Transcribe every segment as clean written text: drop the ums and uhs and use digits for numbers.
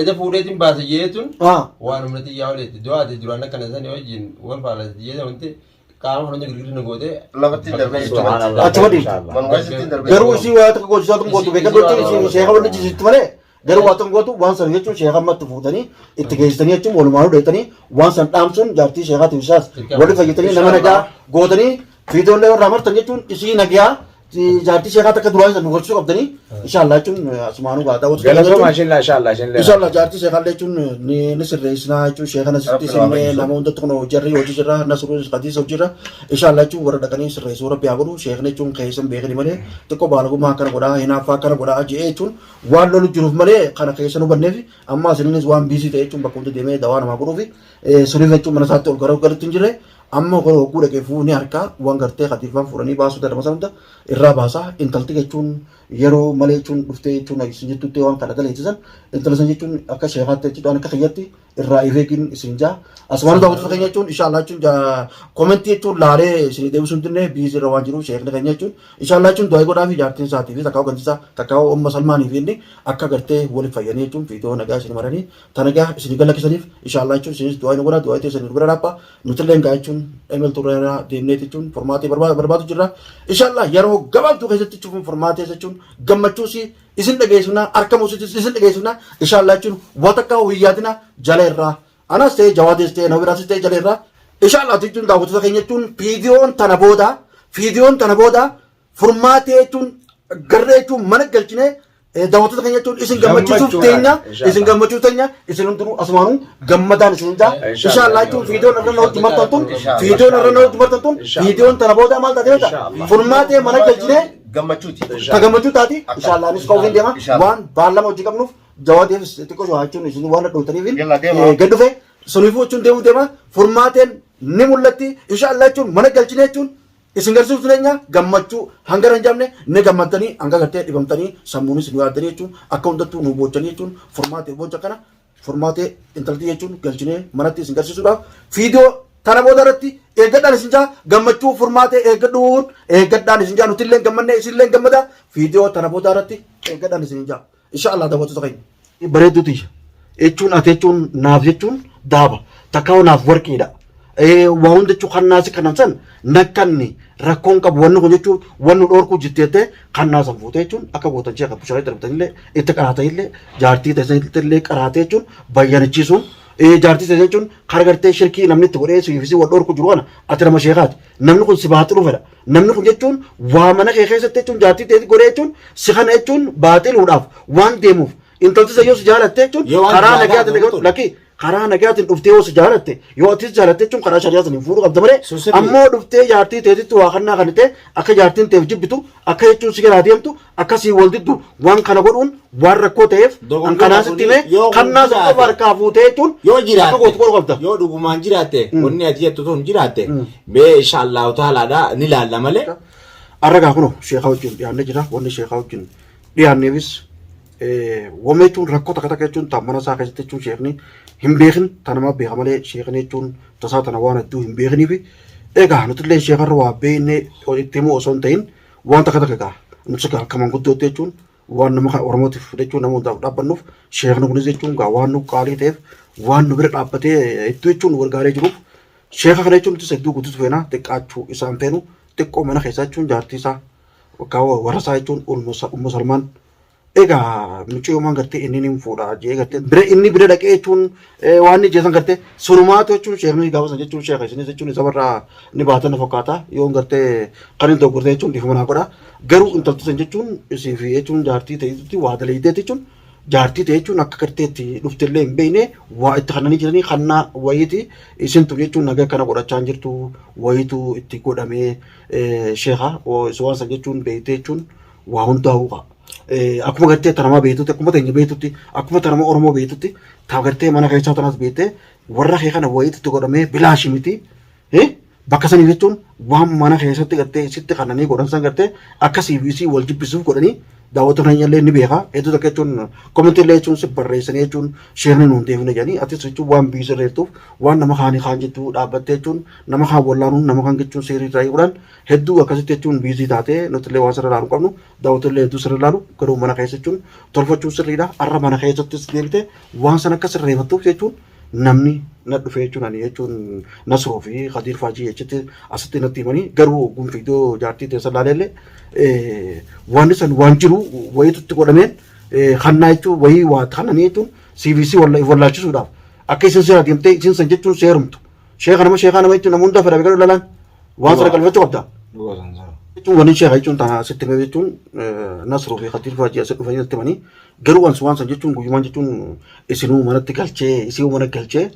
Ija fuudheetiin baase jeetuun Ah. waan humna xiyyaa oliitti du'aati duraan akkana sanii wajjin wal faalatti jeeta wanti qaama fudhannoo girgirri na gootee Lafatti darbee Subhanallah. Achuma dhiifte. Inshallah. Manuma keessatti darbee. Garuu isii waa tokko gootu tokko gootu beekan gochuun isii sheeka waliin jijjiirti malee garuu waa tokko gootu waan sana jechuun sheeka ammatti fuutanii itti geessitanii jechuun walumaanuu dheetanii waan san dhaamsuun jaartii sheekaatiif isaas wali fayyatanii nama nagaa gootanii fiidoollee irraa martan jechuun isii nagaa jaartii sheekaa takka duraan san nu gorsuu qabdanii inshaallah jechuun asumaanuu gaa daawwatu Galatooma ishinlaa inshallah ishinlaa. Inshallah jaartii sheekallee jechuun ni ni sirreessinaa jechuun sheekana sitti Rabbi nu haa sinne fayyisu. nama hundatti kun jarri hojii jirra nasruu qadiisa hojii jirra inshallah jechuun warra dhaqanii sirreessuu rabbi haa godhu sheekni jechuun keessan beekni malee xiqqoo baalagummaa akkana godhaa hinaaffaa akkana godhaa je'ee jechuun waan lolu jiruuf malee kana keessa nu banneef amma asininis waan biisii ta'e jechuun bakka hunda deemee dawaa namaa godhuufi suniif jechuun mana isaatti ol gara galutti hin jirre amma hogguu dhaqee fuu ni harkaa waan gartee katiifaan fuudhanii baasuu dadhama sana hunda irraa baasaa intalti jechuun yeroo malee jechuun dhuftee jechuun isin jettutti waan kana daleessisan intala san jechuun akka sheekaatti jechuun akka kiyyatti irraa if eegin isin jaa asumaan daawwattoota keenya jechuun inshaallah jechuun komentii jechuun laalee isin deebisuu hin dinne biizii irra waan jiruuf sheekni keenya jechuun inshaallah jechuun du'aa godhaa fi jaartiin isaatii fi takkaa hooggantisaa takkaa umma salmaanii fi inni akka gartee waliif fayyanii jechuun viidiyoo nagaa isin maranii ta nagaa isin galakkisaniif inshaallah jechuun isinis du'aa nu godhaa du'aa teessan nu bira dhaabbaa nutillee gaa jechuun emel turreeraa deemnee jechuun formaatee barbaadu jirra inshaallah yeroo gabaabduu keessatti jechuun formaatee jechuun gammachuusi isin dhageessifna argamuusitis isin dhageessifna inshaallah jechuun waa takka hiyyaadina jala irraa anas ta'e jawaadees ta'e nama biraasis ta'e jala irraa inshaallah jechuun daawwattoota keenya jechuun viidiyoon tana booda viidiyoon tana booda furmaatee jechuun garree jechuun mana galchinee daawwattoota keenya jechuun isin gammachiisuuf teenya isin gammachiisuuf teenya isin hundinuu asumaanuu gammadaan isin jaa inshaallah jechuun viidiyoon irra na hojii martan tun viidiyoon irra na hojii martan tun viidiyoon tana booda maal taatee beektaa furmaatee mana galchinee Gammachuuti. ta gammachuu taati inshaallah anis ka'uuf hin deema waan baallama hojii qabnuuf jawaadeefis xiqqoo shawaa jechuun isin waan dhadhootaniif Yalla deema. gad dhufe suniifuu jechuun deemuu deema furmaateen ni mul'atti inshaallah jechuun mana galchinee jechuun Isin garsiisuuf teenya gammachuu hanga hin jamne ni gammaddanii hanga gartee dhibamtanii sammuunis nu yaaddanii jechuun akka hundattuu nu boochanii jechuun furmaatee boocha kana furmaatee intaltii jechuun galchinee manatti isin garsiisuudhaaf fiidiyoo tana booda irratti eeggadhaan isin jaa gammachuu furmaatee eeggadhuun eeggadhaan isin jaa nutillee gammannee isinillee gammada fiidiyoo tana booda irratti eeggadhaan isin jaa. Insha Allah daawwattoota keenya. Bareedduu tiyya. Jechuun ati jechuun naaf jechuun daaba. Takkaa naaf warqiidha. Waa hunda jechuun kan naasi kanan san nakkanni rakkoon qabu wanni kun jechuun wanni dhoorkuu jetteettee kan naasan fuutee jechuun akka gootan sheekha bishaan darbitanillee itti qaraatanillee jaartii taasisanillee qaraatee jechuun bayyanachiisuun jaartii taasisan jechuun karaa gartee shirkii namni itti godhee siifisii wal dhoorkuu jiru kana ati nama sheekaati. Namni kun si baaxiluu fedha. Namni kun jechuun waa mana kee keessatti jechuun jaartii teeti godhee jechuun si kana jechuun baaxiluudhaaf waan deemuuf intalti isa yoo si jaalatte jechuun Yoo waan karaa jaalaa nagaatiin ta'u tun. lakki karaa nagaatiin dhuftee yoo si jaalatte yoo atis jaalatte jechuun karaa shari'aa saniin fuudhuu qabda malee Sun sirrii. ammoo dhuftee jaartii teetitti waa kannaa kan ta'e akka jaartiin teef jibbitu akka jechuun si jalaa deemtu akka sii wal diddu waan kana godhuun waan rakkoo ta'eef an Dogoggora kanaa sitti kuni himee yoo kun kannaa sun jiraate- qofa harkaa fuutee jechuun yoo akka gootu godhuu qabda. jiraatte yoo dhugumaan jiraatte wanni ati jettu tun jiraatte mee inshaallahu taalaadha ni laalla malee Arragaa kunoo sheekaa wajjin dhiyaannee jira. Wanni sheekaa wajjin dhiyaanneefis wama jechuun rakkoo takka takka jechuun tan mana isaa keessatti jechuun sheekni hin beekin ta namaa beeka malee sheekni jechuun tasaa tana waan hedduu hin beekiniifi egaa nutillee sheekarra waa beeknee itti himuu osoo hin ta'in waan takka takka egaa nuti egaa akka manguddootti jechuun waan nama kana Oromootiif jechuun nama hundaaf dhaabbannuuf sheekni kunis jechuun egaa waan nu qaalii ta'eef waan nu bira dhaabbatee hedduu jechuun nu gargaaree jiruuf sheeka kana jechuun nutis hedduu guddisuu feena xiqqaachuu isaan feenu xiqqoo mana keessaa jechuun jaartii isaa bakka warra isaa jechuun Ummu Salmaan egaa mucayyoomaan gartee inni ni fuudha jee gartee bira inni bira dhaqee jechuun waan inni jeesan gartee sunumaatu jechuun sheekni gaafa san jechuun sheeka isinis jechuun isa barraa ni baatan na fakkaata yoo gartee kan hin dogoggortee jechuun dhiifama naa godha garuu intalti san jechuun isii fi jechuun jaartii ta'etti waa dalaydee jechuun jaartii ta'e jechuun akka gartee itti dhuftellee hin beekne waa itti kannanii jiranii kannaa wayiiti isin tun jechuun nagaa kana godhachaa hin jirtu wayiitu itti godhamee sheeka waan san jechuun beektee jechuun waa hundaa'uu qaba. Akkuma gartee ta namaa beektutti akkuma teenya beektutti akkuma ta nama Oromoo beektutti ta gartee mana keessaa tanas beektee warra kee kana wayiitu itti godhamee bilaashi miti. Bakka sanii jechuun waan mana keessatti gartee sitti kannanii godhan san gartee akkasii fi isii wal jibbisuuf godhanii Daawwattoota keenya illee ni beeka. Hedduu takka jechuun komentii illee jechuun si barreessanii jechuun sheekni nuun deebine jedhanii atis jechuun waan biyyi sirreeftuuf waan nama kaanii kaan jettuu dhaabbattee jechuun nama kaan wallaanuun nama kaan jechuun seerii irraa hiikuudhaan hedduu akkasitti jechuun biizii taatee nuti illee waan sirra ilaalu qabnu daawwattoota illee hedduu sirra ilaalu garuu mana keessa jechuun tolfachuun sirriidha. Har'a mana keessattis deebite waan sana akka sirreeffattuuf jechuun namni na dhufe jechuun ani jechuun Nasroo fi Khadiir Faajii jechitti asitti natti himanii garuu ogguun fiidoo jaartii teessa ilaalee wanni san waan jiru wayiitu itti godhameen kannaa jechuun wayii waa kannanii jechuun CVC wallaalchisuudhaaf akka isin seera deemtee isin san jechuun seerumtu sheeka nama sheekaa nama jechuun nama hunda fedha beekadhu lalaan waan sana qalbifachuu qabda. Jechuun wani sheeka jechuun tana asitti himee jechuun Nasroo fi Khadiir Faajii asitti dhufanii natti himanii garuu waan waan san jechuun guyyumaan jechuun isinuu manatti galchee isinuu mana galchee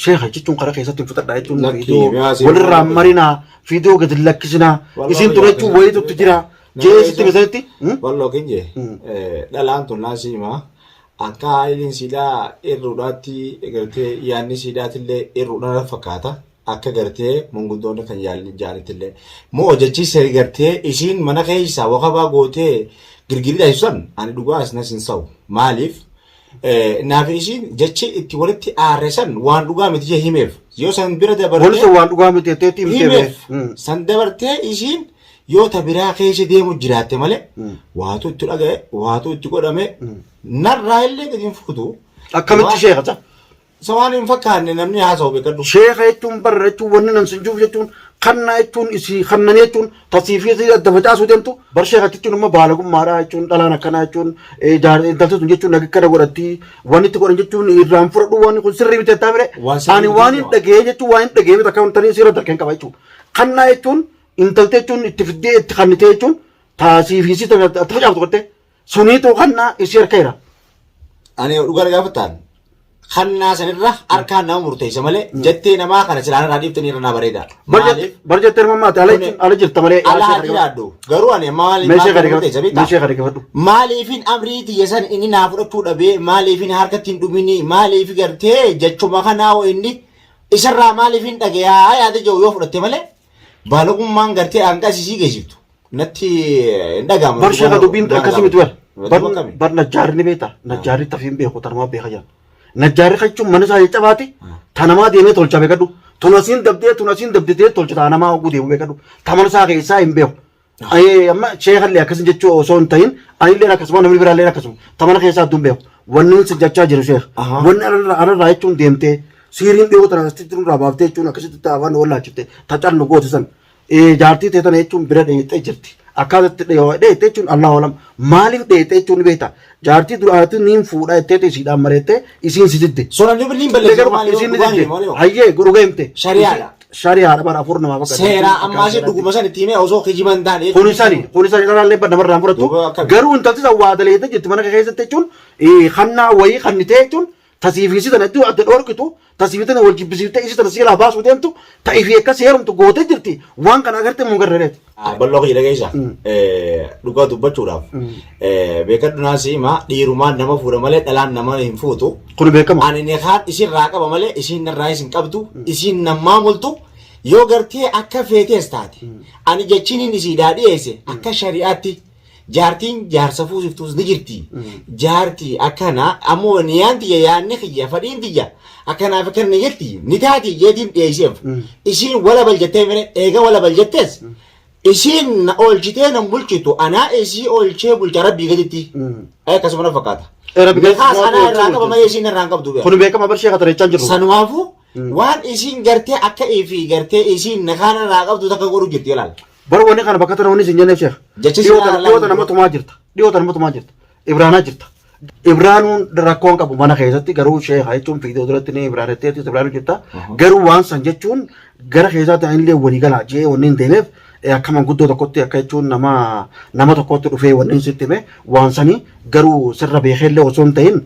sheeka jechuun karaa keessatti hin fudhadhaa jechuun Lakki, viidiyoo mi'aa siin walirraa maal marinaa viidiyoo gadi lakkisinaa Wallah isin ture jechuun biyya wayiitu itti jira jee sitti misanitti. Walloo kinje dhalaan tun naa siima akka haayiliin siidhaa irruudhaatti gartee yaadni siidhaatillee irruudhaan fakkaata akka gartee manguddoonni kan jaanittillee moo jechi gartee isiin mana keessa wakabaa gootee girgirii taasisan ani dhugaa as nas hin sa'u maaliif naaf isiin jechi itti walitti aarre san waan dhugaa miti jee himeef yoo san bira Wali dabartee sun waan dhugaa miti jetteetti himtee himeef san dabartee isiin yoo ta biraa keessa deemu jiraatte malee waatu itti dhaga'e waatu itti godhame narraa illee gadi hin fuutu. Akkamitti sheeka ta'a? Isa waan hin fakkaanne namni haasa'u beekadhu. Sheeka jechuun barra jechuun wanni nan sinjuuf jechuun kannaa jechuun isii kannanii jechuun tasii fi isii adda facaasuu deemtu bar sheeka jechuun immoo baalagummaadha jechuun dhalaan akkanaa jechuun intalti sun jechuun naga kana godhatti wanni itti godhan jechuun irraan fudhadhu wanni kun sirrii miti jettaa mire Waan sirrii ani miti waan hin jechuudha. dhagee jechuun waan hin dhagee miti akka wantanii sirra darkeen qaba jechuudha. Kannaa jechuun intalti jechuun itti fiddee itti kannitee jechuun taasii fi isii adda facaaftu godhate suniitu kannaa isii harka jira. Ani dhugaa gaafataan kannaa sanirra harkaan nama murteessa malee jettee namaa kana silaan irraa dhiiftanii irra naa bareeda. Maaliif? Bar jettee mammaate ala jechuun ala jirta malee. Ala haa jiraadhu garuu ani amma maaliif Meeshee maal gadi murteessa qabadhu. beektaa? Meeshee gadi qabadhu. Maaliifin amrii tiyya san inni naa fudhachuu dhabee maaliifin harkatti hin dhumini maaliif gartee jechuma kanaa hoo inni isarraa maaliifin dhagayaa yaada jiru yoo fudhatte malee baalagummaan gartee hanqas isii geessiftu natti hin dhaga'amu. Bar sheeka dubbiin akkasii miti bar. Bar Bar bar najjaarri ni beekta. Najjaarri tafiin beeku tanamaa beeka jira. Najjaarri jechuun mana isaa caccabaati. Tanamaa deemee tolcha beekadhu. Tunasiin dabdee tunasiin dabdee tolcha tanamaa oguu deemu beekadhu. Tamana isaa keessaa hin beeku. Amma sheekallee akkasin jechuu osoo hin ta'in anillee akkasuma namni biraallee akkasuma tamana keessaa adduun beeku. Wanni sin jechaa jiru sheeka. Wanni alarraa jechuun deemtee siiriin dhiyoo tana asitti nurraa baaftee jechuun akkasitti taa'an wallaachifte tacallu goote san. Jaartii ta'e tana jechuun bira dheeyxee jirti. Akkaatatti dheeyxee jechuun Allahu alam. Maaliif dheeyxee jechuun ni beekta. Jaartii duraatti niin fuudha jettee isiidhaan mareettee isiin si didde. Sonaan dubbiin hin balleessu maaliif Isiin ni dhugaan didde. maaliif? Hayyee godhuga himte. Shari'aadha. Shari'aadha bara afur namaa bakka. Seeraa ammaa ishee dhuguma san itti himee osoo kijiban taane. Kun isani kun isani dhalaallee namarraan fudhattu. Duuba akkami? Garuu intalti san waa daleete jirti mana keessatti jechuun kannaa wayii kannitee jechuun tasiifiisii tana iddoo adda dhorkitu tasiifii tana wal jibbisiiftee isii tana seeraa baasuu deemtu ta'ii fi akkas heerumtu gootee jirti waan kana agartee mun garreereeti. Bal'oo kiyya dhageessa. Dhugaa dubbachuudhaaf. Beekadhu naa siima dhiirumaan nama fuudha malee dhalaan nama hin fuutu. Kun beekama. Ani nikaan isin raa qaba malee isin narraa isin qabdu isin namaa multu yoo gartee akka feetees taate ani jechiin isiidhaa dhiyeesse akka shari'aatti jaartiin jaarsa fuusiftuus ni jirti. Jaartii akkana ammoo niyaan tiyya yaanni kiyya fadhiin tiyya akkanaaf akkana ni jirti ni taati jeetiin dhiyeesseef. Isiin wala baljattee mire eega wala baljattees isiin na oolchitee nan bulchitu anaa isii oolchee bulcha rabbii gaditti. Akkasuma na fakkaata. Rabbi gaditti Nikaas waan anaa irraa oolchee qaba bulcha. malee isiin irraa hin qabdu. Kun beekama bar sheeka tareechaa jiru. Sanumaafuu waan isiin gartee akka ifii gartee isiin nakaan irraa qabdu takka godhu jirti ilaala. Bar wanni kana bakka tana wanni isin jenneef sheeka. Jecha Dhiyoo silaa tana dhiyoo tana nama tumaa jirta. Dhiyoo tana nama tumaa jirta. Ibraanaa jirta. Ibraanuun rakkoon qabu mana keessatti garuu sheeka jechuun fiidoo duratti ni ibraanetteetis ibraanuu jirta. Garuu waan san jechuun gara keessaatti anillee walii galaa jee wanni hin deemeef akka manguddoo tokkotti akka jechuun nama nama tokkotti dhufee wanni hin sitti hime waan sanii garuu sirra beekeellee osoo hin ta'in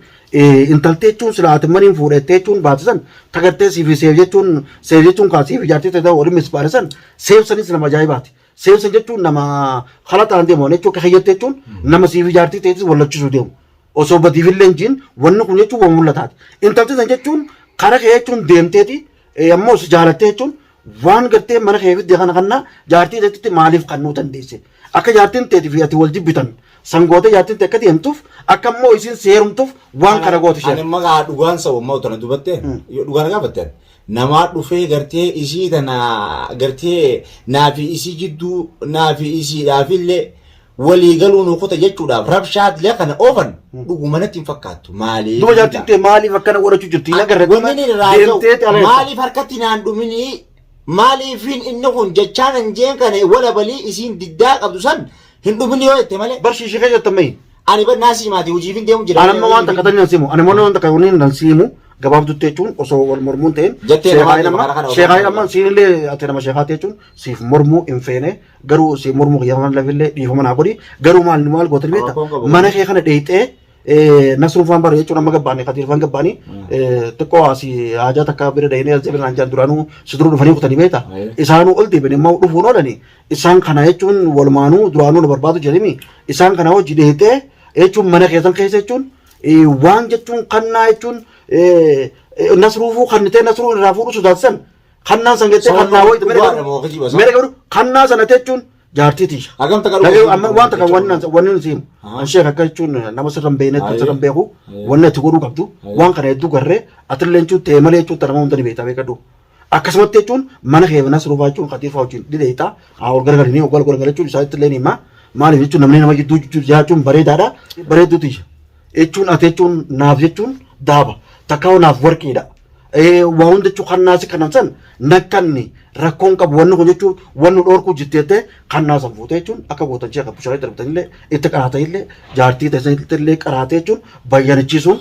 intaltee jechuun silaa ati maniin fuudhettee jechuun baate san tagartee siif seef jechuun seef jechuun kaa siif ijaartee ta'e waliin misbaare san seef sanis nama ajaa'ibaati. Seef san jechuun nama halataan deemu jechuun akka kiyyatte jechuun nama siif ijaartee ta'etis wallachisuu deemu. Osoo badiifillee hin jiin wanni kun jechuun waan mul'ataati. Intalti san jechuun kara kee jechuun deemteeti ammoo si jaalattee jechuun waan gartee mana kee fidde kana kanna jaartii teetitti maaliif kannuu dandeesse? Akka jaartiin teetii fi ati wal jibbitan San gootee jaartiin tee akka deemtuuf akka immoo isiin si heerumtuuf waan kana goote Ani sheekh. immoo dhugaan sa'u immoo tana dubatte yoo dhugaan gaafatte namaa dhufee gartee isii tana gartee naafi isii jidduu naafi isiidhaaf illee walii galuu nu kuta jechuudhaaf rabshaatilee kana oofan dhuguma natti hin fakkaattu maaliif. Duba jaartiin tee maaliif akkana godhachuu jirti? Hin agarre Wanni inni irraa deemtee jiru ala jirta. maaliif harkatti naan dhuminii maaliifin inni kun jechaan hin jeen kana wala balii isiin diddaa qabdu san hin dhumin yoo jette malee. Bar shiishee keessa jirtan mayi. Ani bar naasii maatii hojiif hin deemu jira. Ani amma waan takka tani simu. Ani waan takka wani nan simu gabaabdutti jechuun osoo wal mormuun ta'in. Jettee namaa deema karaa kana Sheekaa amma siinillee ati nama sheekaati jechuun siif mormuu hin feene garuu siif mormuu kiyya lafillee dhiifama naa godhi garuu maal maal gootani beekta Rakkoon qabu. mana kee kana dheeyxee Nasruun faan bara jechuun amma gabbaanii Kadiir faan gabbaanii xiqqoo asii haajaa takka bira dhayinee as jabinaan jaan duraanuu si dura dhufanii kutanii beekta. Isaanuu ol deebiin immoo dhufuun oolani. Isaan kana jechuun walumaanuu duraanuu na barbaadu jedhimi. Isaan kana hojii dheeyxee jechuun mana keessan keessa jechuun waan jechuun kannaa jechuun nasruufuu kannitee nasruu irraa fuudhu sodaatisan kannaan san jettee Sababni kannaa wayita dhugaadha moo kijiba sana? mere garuu kannaa sana jechuun jaartii tiyya. Hagam takka Dhagee dhugaa amma waan takka wanni wanni nuti himu. An sheek akka jechuun nama sirra hin beekne Aye. sirra hin beeku Aye. wanni ati godhuu qabdu Aye. waan kana hedduu garree atillee jechuun ta'e malee jechuun nama hunda ni beekta beekadhu. Akkasumatti jechuun mana kee nasruu fa'aa jechuun katiifaa wajjin dhidheeyta haa ol garagalanii ol garagalee jechuun isaanitti illee ni hima. Maaliif jechuun namni nama jidduu jiraachuun bareedaadha bareedduu tiyya. Jechuun ati jechuun naaf jechuun daaba takkaa naaf warqiidha. Waa hunda jechuun kannaa si kanan san nakkanni rakkoon qabu wanni kun jechuun wanni dhoorkuu jetteette kannaa san fuutee jechuun akka gootan ishee akka bishaan darbatanillee itti qaraatanillee jaartii teessanillee qaraatee jechuun bayyanachiisuun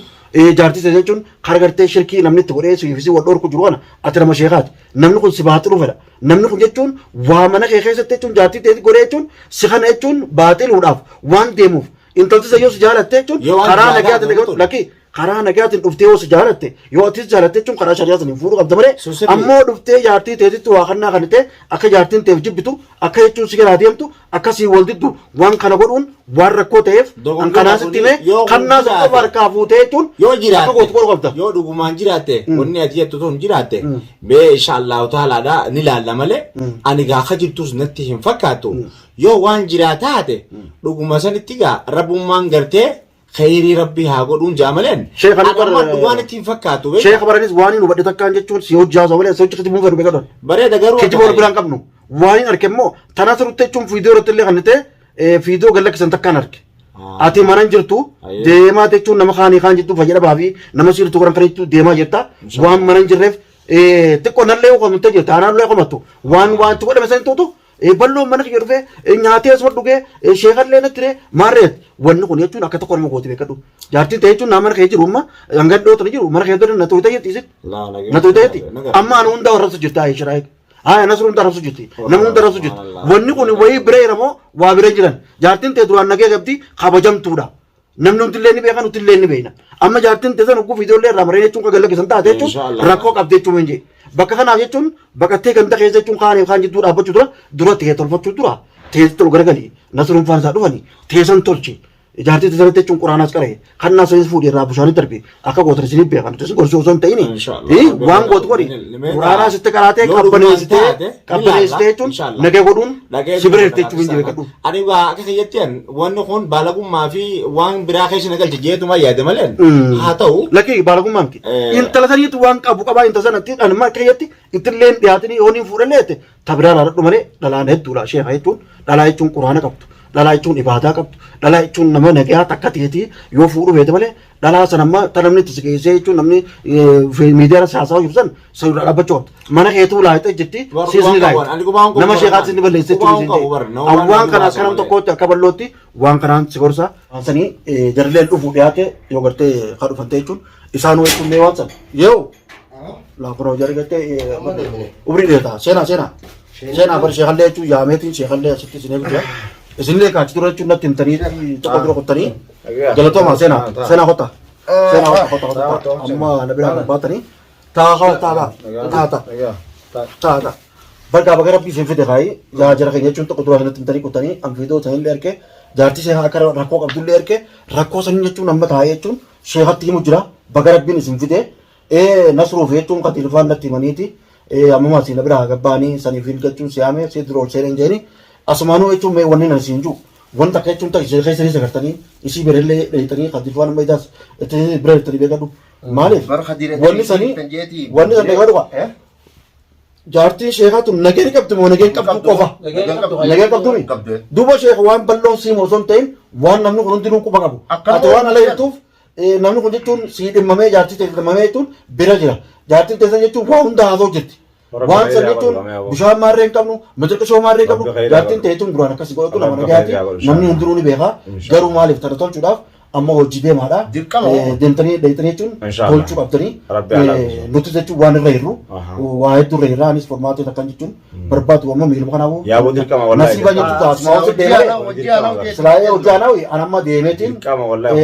jaartii teessan jechuun kara gartee shirkii namni itti godhee siif si wal dhoorku jiru kana ati nama sheekaati namni kun si baaxiluu fedha namni kun jechuun waa mana kee keessatti jechuun jaartii teessi godhee jechuun si kana jechuun baaxiluudhaaf waan deemuuf intalti isa yoo si jaalatte jechuun Yoo waan karaa jaalaa nagaatiin ta'u lakkii karaa nagaatiin dhuftee yoo si jaalatte yoo atis jaalatte jechuun karaa shari'aa saniin fuudhuu qabda malee Sun sirrii. ammoo dhuftee jaartii teetitti waa kannaa kan ta'e akka jaartiin teef jibbitu akka jechuun si jalaa deemtu akka sii wal diddu waan kana godhuun waan rakkoo ta'eef an Dogoggora kanaa sitti kuni himee yoo kun kannaa sun qofa jiraate. harkaa fuutee jechuun Yoo akka jiraatte gootu godhuu qabda. yoo dhugumaan jiraatte wanni ati jettu tun jiraatte mee inshaallahu taalaadha ni laalla malee ani gaafa jirtus natti hin fakkaattu yoo waan jiraa taate dhuguma sanitti gaa rabbummaan gartee khayrii rabbii haa godhuun jaa maleen Sheekh Ali ani amma bar- dhugaan itti hin fakkaatu beektaa? Sheekh baranis waan hin hubadhe takkaan jechuun si hojjaa osoo malee si hojii kijibuun fedhu beekadhu. Bareeda garuu Kijiba wal biraan qabnu. Waan hin arge immoo tanaa sirriitti jechuun viidiyoo irratti illee kan ta'e viidiyoo gad lakkisan takkaan arge. Ati mana hin jirtu Ayyee. deemaa jechuun nama kaanii kaan jettu fayyadamaa fi nama sirriitti godhan kan jettu deemaa jirta. Waan mana hin jirreef xiqqoo nallee qomattee jirta. Anaallee qomattu. Waan waan itti godhame san tuutu Balloon mana kiyya dhufee nyaatee asuma dhugee sheekallee natti ree maarreet wanni kun jechuun akka tokko nama gooti beekadhu. Jaartiin ta'e jechuun naa mana kee jiru amma hanga dhiyoo jiru mana kee dura na tuutee jirti isin. Na tuutee jirti. Amma ani hunda arrabsu jirti ayee shiraa. Haa nasru hunda arrabsu jirti. Nama hunda arrabsu jirti. Wanni kun wayii bira jira moo waa bira jiran. Jaartiin ta'e duraan nagee qabdi kabajamtuudha. Namni hundillee ni beeka nutillee ni beekna. Amma jaartiin teessan hogguu viidiyoolee irraa maree jechuun kan gallakkisan taate jechuun Inshaallah. rakkoo qabdi jechuun hin jee. Bakka kanaaf jechuun baqattee ganda keessa jechuun kaaniif kaan jidduu dhaabbachuu dura dura ta'ee tolfachuu dura teessi tolu garagali nasruun faan isaa dhufani teessan tolchi. Jaartii teessanitti jechuun quraanaas qara'e kan naasaniis fuudhee irraa bishaanii darbe akka gootan isiniif beekan nuti isin gorsuu osoo hin ta'ini. Inshaallah. Waan gootu godhi quraanaas itti qaraatee Yoo dhugumaan qabbaneessitee taate, ni qabbaneessitee laalla. jechuun Inshaallah. nagee godhuun Dhagee si bira jirti jechuun hin jee beekadhu. Ani waa akka kiyyatti an wanni kun baalagummaa fi waan biraa keessa na galche jeetuma yaade malee haa ta'u. Lakkii baalagummaa miti. Intala saniitu waan qabu qabaa intala sanatti anuma akka kiyyatti ittillee hin dhiyaatini yoo niin fuudhallee jette ta biraa laaladhu malee dhalaan hedduudha sheeka jechuun dhalaa jechuun quraana qabdu dhalaa jechuun ibaadaa qabdu dhalaa jechuun nama nagayaa takka teetii yoo fuudhu feete malee Dhalaa sana amma ta namni itti si geessee jechuun namni miidiyaa irratti haasawaa jiru san san irraa dhaabbachuu qabda. Mana keetuu laayixee jirti Bar siis ni qubaan qabu, ani qubaan laayixi. qabu Nama bar sheekaatti ni balleessee qubaan jechuun qabu bar, nama waan Waan namni kana haasa'u akka nam malee. tokkootti akka bal'ootti waan kanaan si gorsa. Waan sanii jarrilleen dhufuu dhiyaate yoo gartee haa dhufan ta'e jechuun isaanuu jechuun mee waan sana yoo laakunoo jarri gartee umrii dheeraa seenaa seenaa seenaa bar sheekallee jechuun yaameetiin sheekallee asitti isin eegu jira. Isinillee kaachi dura jechuun natti himtanii tokko dura qottanii Galatoomaa seenaa seenaa kottaa seenaa kottaa kottaa kottaa amma na biraa kan baatanii taa taa taa taa taa taa taa Bargaa baga rabbii isin fide kaayi yaa jara keenya jechuun tokko dura sanatti himtanii qottanii an viidiyoo sanillee erge jaartii seekaa akka rakkoo qabdullee erge rakkoo sanii jechuun amma taa'ee jechuun sheekatti himu jira baga rabbiin isin fide ee nasruuf jechuun katiilfaan natti himaniiti ee ammuma asii na biraa gabbaanii saniif hin jechuun siyaame si dura ol seeneen jeeni asumaanuu jechuun mee wanni nan siin jiru Wanta akka jechuun ta'e ishee keessa ni sagartanii isii birallee dheeyxanii Khadiir waan amma idaas itti bira jirtanii beekadhu. Maaliif? Bara Khadiir Wanni sanii kan jeeti. wanni san beekadhu qaba. Eh? Jaartiin sheekaa tun nageen qabdi moo nageen qabdu qofa? Nageen qabdumi? Qabdu. Duuba sheeka waan bal'oon siima osoo hin ta'in waan namni kun hundinuu quba qabu. Akkanuma Ati waan ala waan jirtuuf namni kun jechuun sii dhimmamee jaartii ta'e dhimmamee jechuun bira jira. Jaartiin teessan jechuun waa hunda haasoo jirti. Rabbi Waan san khayrii haa jechuun godhu, lamee bishaan maarree hin qabnu, mixirqishoo maarree hin qabnu, Rabbi khayrii haa jaartiin godhu. ta'e tun duraan akkasii godhatu nama Rabbi nagayaati. khayrii haa godhu, Namni inshallah. hundinuu ni beeka. Inshallah. Garuu maaliif tana tolchuudhaaf amma hojii deemaadha. Dirqama. Deemtanii dheeyxanii jechuun Inshallah. tolchuu qabdanii. Rabbi haa laafisu. Nuti jechuun waan irra jirru Aha. waa hedduu irra jirra. Anis formaatee akkan jechuun barbaadu amma miiluma kanaafuu. Yaaboo dirqama wallahi. Nasiiba jechuun taasuma hojii deemee. Silaayee hojii anaawi an amma deemeetiin Dirqama wallahi.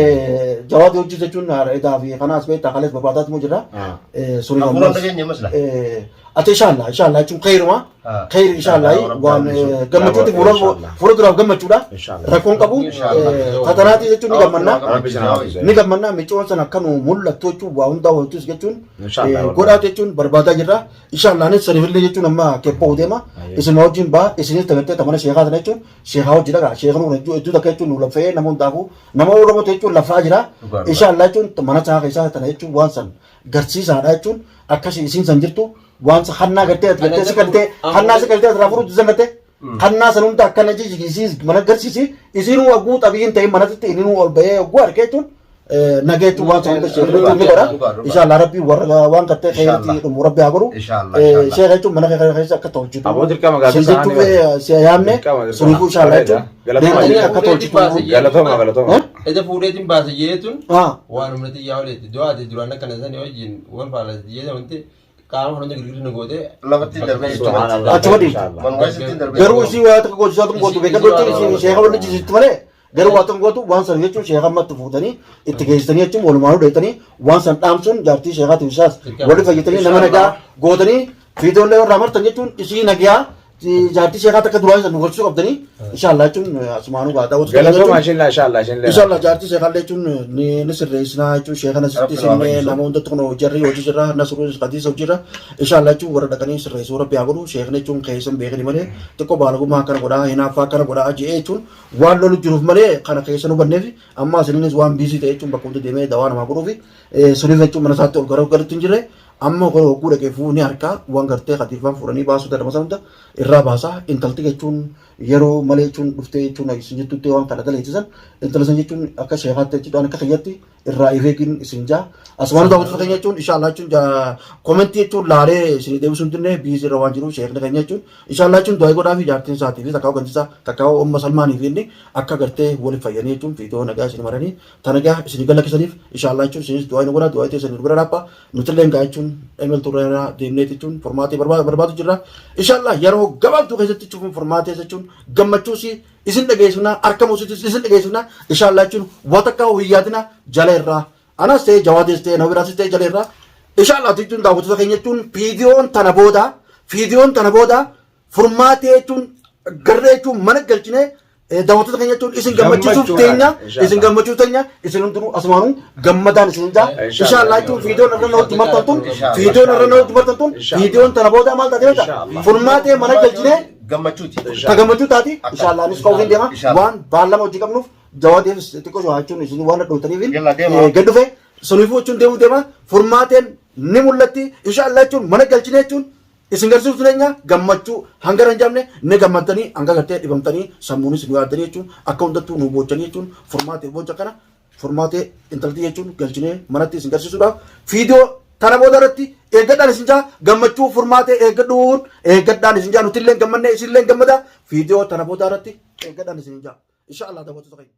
jawaati hojii jechuun edaa fi kanaas beektaa kalees barbaadaatu mu jira. Ah. Suni Hafuuraan dhageenya masla. Ati inshallah inshallah jechuun khayruma Ah. khayr inshallah Inshallah, waan Rabbi gammachuuti Inshallah. fuula Inshallah. fuula duraaf gammachuudha. Inshallah. Rakkoon qabu Inshallah. tatanaatii jechuun ni gammanna. Rabbi isin haa haffisu. Ni gammanna micoon sana akka nu mul'attu jechuun waa hundaa wantus jechuun Inshallah, wallahi. godhaatu jechuun barbaadaa jirra. Inshallah anis sanifillee jechuun amma kebboo deema. Ayyee. Isin wajjin baa isinis tagartee tamana sheekaa sana jechuun sheekaa hojii dhagaa sheekan kun hedduu hedduu takka jechuun nu laffee nama hundaafuu nama Oromoo ta'e jechuun laffaa jira. Dhugaa, dhugaa. Inshallah jechuun mana isaa keessaa tana jechuun waan san garsiisaadha jechuun akkasii isiin san jirtu waan san hannaa gartee ati gartee si galtee hannaa si galtee asirraa furuu disan gartee hannaa san hunda akkana jijjiirsiis mana garsiisi isiinuu wagguu xabiin ta'in manatti inni ol bahee wagguu argee jechuun nageetu waan san hunda sheekh jechuun ni godha. Dhugaa, dhugaa. Inshallah rabbii warra waan gartee Inshallah. khayritti dhumu rabbi haa godhu. Inshallah, inshallah. Sheekh jechuun mana kee keessa akka tolchitu. Aboo dirqama gaafa Sin isaanii jechuun si yaamne Dirqama, dirqama. suniifuu inshallah Bareeda. jechuun Galatoomaa deemtanii jechuudha. akka tolchitu. Galatooma galatooma. Eh? Ija fuudheetiin baasa jeetuun Ah. waan humna xiyyaa oleetti. Du'aati duraan akkana sanii wajjin wal faala jeetamte qaama hunda girgirri nu gootee Lafatti darbee Subhanallah. Achuma dhiifte. Inshallah. Manuma isittiin darbee. Garuu isii waa takka gootu isaatu gootu beekan gochuun isii sheeka waliin jijjiirti malee garuu waa takka gootu waan san jechuun sheeka ammatti fuutanii itti geessitanii jechuun walumaanuu dheetanii waan san dhaamsuun jaartii sheekaatiif isaas walii fayyatanii nama nagaa gootanii fiidoollee warraa martan jechuun isii nagaa jaartii sheekaa takka duraa san nu gorsuu qabdanii inshallah jechuun asumaanuu gaa daawwatu Galatooma inshallah inshallah inshallah. Inshallah jaartii sheekallee jechuun ni ni sirreessinaa jechuun sheekana sitti Rabbi sinne waa nama hundatti kun jarri hojii jirra nasruu qadiisa hojii jirra inshallah jechuun warra dhaqanii sirreessuu rabbi haa godhu sheekni jechuun keessan beekni malee xiqqoo baalagummaa akkana godhaa hinaaffaa akkana godhaa je'ee jechuun waan lolu jiruuf malee kana keessa nu banneef amma isininis waan biisii ta'e jechuun bakka hunda deemee dawaa namaa godhuufi suniif jechuun mana isaatti ol gara galutti hin jirre amma gara hogguu dhaqee fuu ni harkaa waan gartee katiifaan fuudhanii baasuu dadhama sana hunda irraa baasaa intalti jechuun yeroo malee jechuun dhuftee jechuun isin jettutti waan kana daleessisan intala san jechuun akka sheekaatti jechuun akka kiyyatti irraa ifeekin isin jaa asumaan daawwattoota keenya jechuun inshallah jechuun komentii jechuun laalee isin deebisuu hin dinne biizii irra waan jiruuf sheekni keenya jechuun inshallah jechuun du'aa godhaa fi jaartiin isaatii fi takkaa hooggantisaa takkaa umma salmaanii fi inni akka gartee waliif fayyanii jechuun fiidoo nagaa isin maranii ta nagaa isin galakkisaniif inshallah jechuun isinis du'aa nu godhaa du'aa teessan nu bira dhaabba nutillee gaa jechuun emeltu irraa deemnee jechuun formaatee barbaadu jirra inshallah yeroo gabaabduu keessatti jechuun formaatee jechuun gammachuusi isin dhageessifna harka muusitis isin dhageessifna inshallah jechuun waa takka hiyyaadina jala irraa anas ta'e jawaadees ta'e nama biraasis ta'e jala irraa inshallah jechuun daawwattoota keenya jechuun fiidiyoon tana booda fiidiyoon tana booda furmaatee jechuun garree jechuun mana galchinee daawwattoota keenya jechuun isin gammachiisuuf Gammachuudhaan, teenya inshallah. isin gammachiisuuf teenya isin hundinuu asumaanuu gammadaan isin jaa Inshallah. inshallah jechuun fiidiyoon irra na wajji martan tun Inshallah. fiidiyoon irra na wajji martan tun Inshallah. fiidiyoon tana booda maal taate beektaa Inshallah. furmaatee mana galchinee Gammachuuti. ta gammachuu taati inshallah anis ka'uuf deema Inshallah. waan baallama hojii qabnuuf jawaadeef xiqqoo jechuun isin waan dhadhootaniif Yalla deema. gad dhufe suniifuu jechuun deemuu deema furmaateen ni mul'atti inshallah jechuun mana galchine jechuun isin garsiisuuf teenya gammachuu hanga hin jabne ni gammaddanii hanga gartee dhibamtanii sammuunis nu yaaddanii jechuun akka hundattuu nu boochanii jechuun furmaatee boocha kana furmaatee intaltii jechuun galchinee manatti isin garsiisuudhaaf fiidiyoo tana booda irratti eeggadhaan isin jaa gammachuu furmaatee eeggadhuun eeggadhaan isin jaa nutillee gammanne isinillee gammada fiidiyoo tana booda irratti eeggadhaan isin jaa insha Allah daawwattoota keenya.